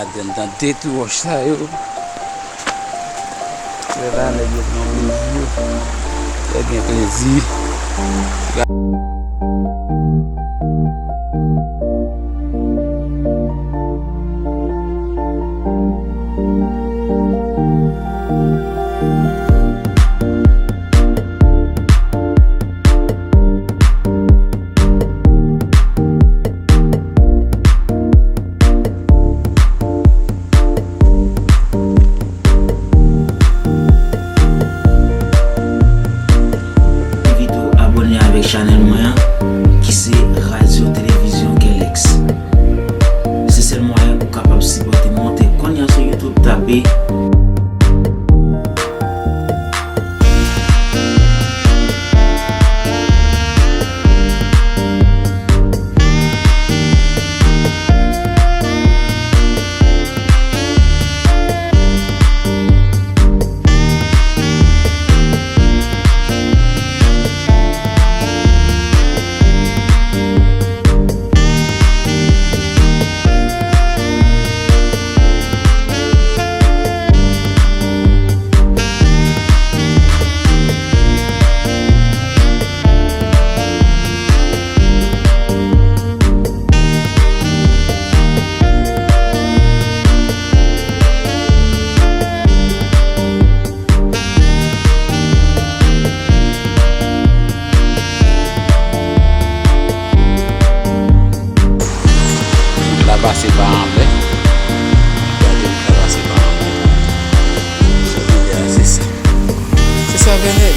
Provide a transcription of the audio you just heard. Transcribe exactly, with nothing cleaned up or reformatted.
Ladann, nan detou wòch sa yo. Lè la, nèg yo pran plezi yo. Yo gen plezi. Envite w abòne avèk chanèl mwen an, ki se Radyo Televizyon Kelex. Se sèl mwayen pou w kapab sipòte m. Monte kounye a sou YouTube, tape Wout la pase pa anlè. Gade, wout la pase pa anlè. Sa vle di a, se sa. Se sa vle di.